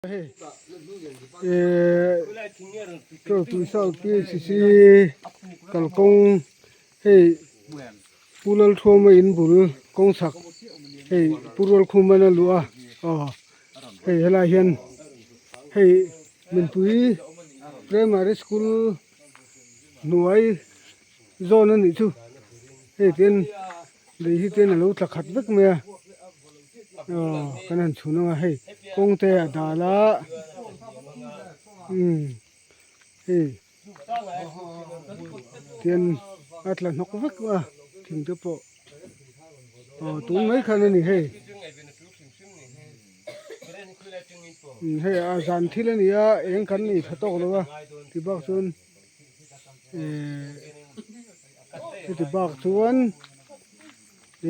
Hei Tui South PHC kalkawng hei Pu Lalthuama in bul kawng chhak hei Pu Rualkhuma in a luh a aw hei helai hian hei Minpui Primary School hnuai zawn a nih chu hei ten lei hi ten a lo tla khat vek mai a aw kan han chhun ang a hei kawng te a dal a umm hei tian a tla hnawk vek a thing te pawh aw tun mai khan a ni hei umm hei a zan thil a ni a eng kan nei tha tawk lo a ti bak chuan. Ehh heti bak chuan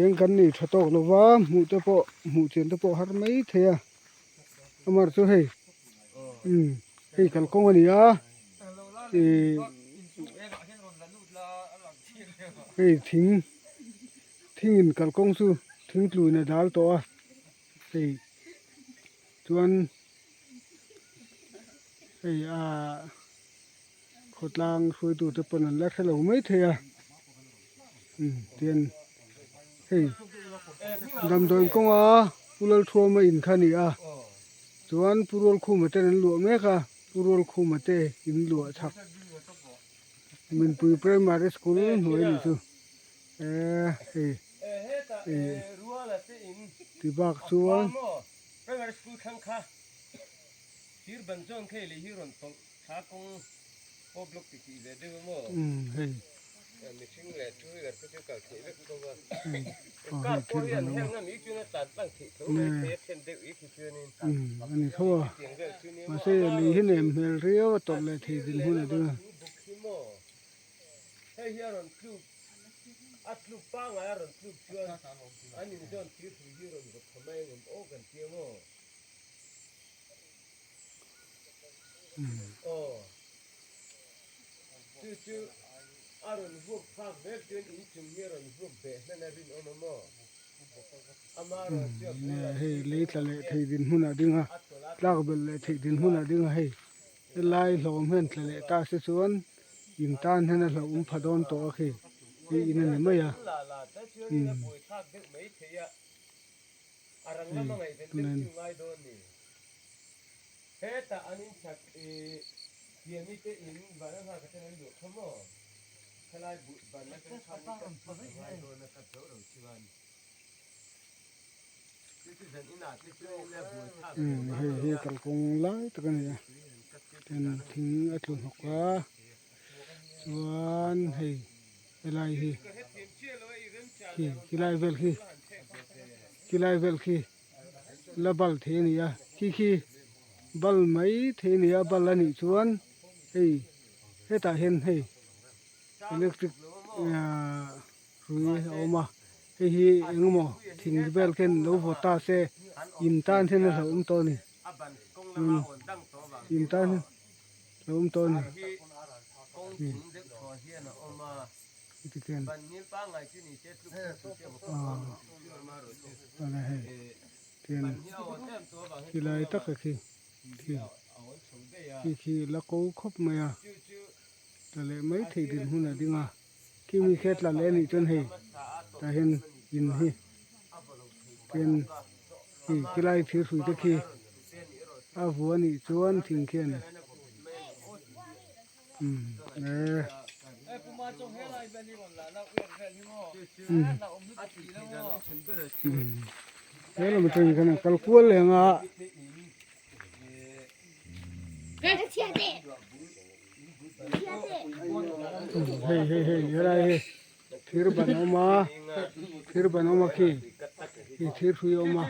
eng kan nei tha tawk lo va hmuh te pawh hmuh chian te pawh a har mai thei a amar chu hei umm hei kalkawng a ni a ihh hei thing thingin kalkawng chu thing tluin a dal tawh a hei chuan. Hei ah khawtlang hruaitute pawn an la hre lo mai thei a umm tian hei damdawiin kawnga Pu Lalthuama in kha a ni a chuan Pu Rualkhuma ten an luah mek a Pu Rualkhuma te in luah chhak Minpui Primary School hnuai a nih chu eh hei ih ti bak chuan. Primary School thlang kha thir ban zawn kha lei hi rawn tawlh thla kawng pawh block ti tih ve deuh emaw mihring leh two wheeler kha chu kal theih vek tho a car pawh hian heng a mi chuan a tlan tlang theih tho mai thei a then deuh i khi chuanin a ni tho a mahse lei hi nem hmel riau a tawlh leh thei dinhmun a ding a. Hei hi a rawn tluk a tluk pangai a rawn tluk chuan an inzawn thir hrui hi rawn vawt tha mai angem aw kan ti ang aw. Aw chu chu a rawn vuak phak vek chuan inchung hi a rawn vuak beh hnan a rinawm a maw? Ama erawh chu a bulah Hei lei tla leh thei dinhmun a ding a, tlak belh leh theih dinhmun a ding a hei. Helai hlawm hian tla leh ta se chuan in tan hian a hlauhawm pha dawn tawh a khi hei in a ni mai a umm hei tunah hian hei hi kalkawng lai tak a ni a tin thing a tlu hnawk a chuan hei helai hi khi khilai vel khi khilai vel khi la bal thei a ni a khi khi bal mai thei a ni a bal a nih chuan hei hetah hian hei electric ahh hrui a awm a hei hi eng emaw thing vel khian lo vaw ta se in tan hian a hlauhawm tawh a ni umm in tan hian hlauhawm tawh a ni heti khian aw awle hei tian khilai taka khi khi khi khi la ko khawp mai a tla leh mai theih dinhmun a ding a. Khi mi khe tla leh anih chuan hei tah hian in hi tin khi khilai thir hrui te khi a vu anih chuan thing khian umm eh umm umm he lam atangin khan a kal kual leh ang a. Hei hei hei helai hi thir ban a awm a thir ban a awm a khi hei thir hrui a awm a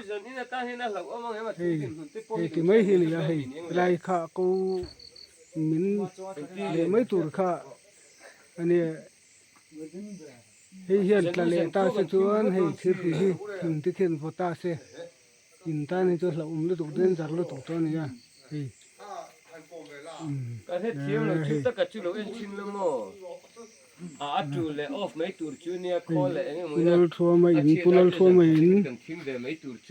hei hei ti mai hi a ni a hei helai kha ko min leh mai tur kha a nia hei hian tla leh ta se chuan hei thir hrui hi thing te khian vaw ta se. In tan hi chu hlauhawm lutuk danger lutuk chu a ni a hei umm Ka hrethiam lo hei. chu taka chu lo en thin lo maw? Hei Pu Lalthuama in Pu Lalthuama in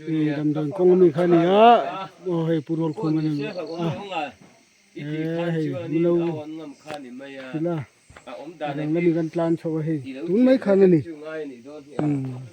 ih damdawi kawng ami kha a ni a aw hei Pu Rualkhuma a ni a eh hei milo hrilh a a dang lami kan tlan chho a hei tun mai khan a ni umm.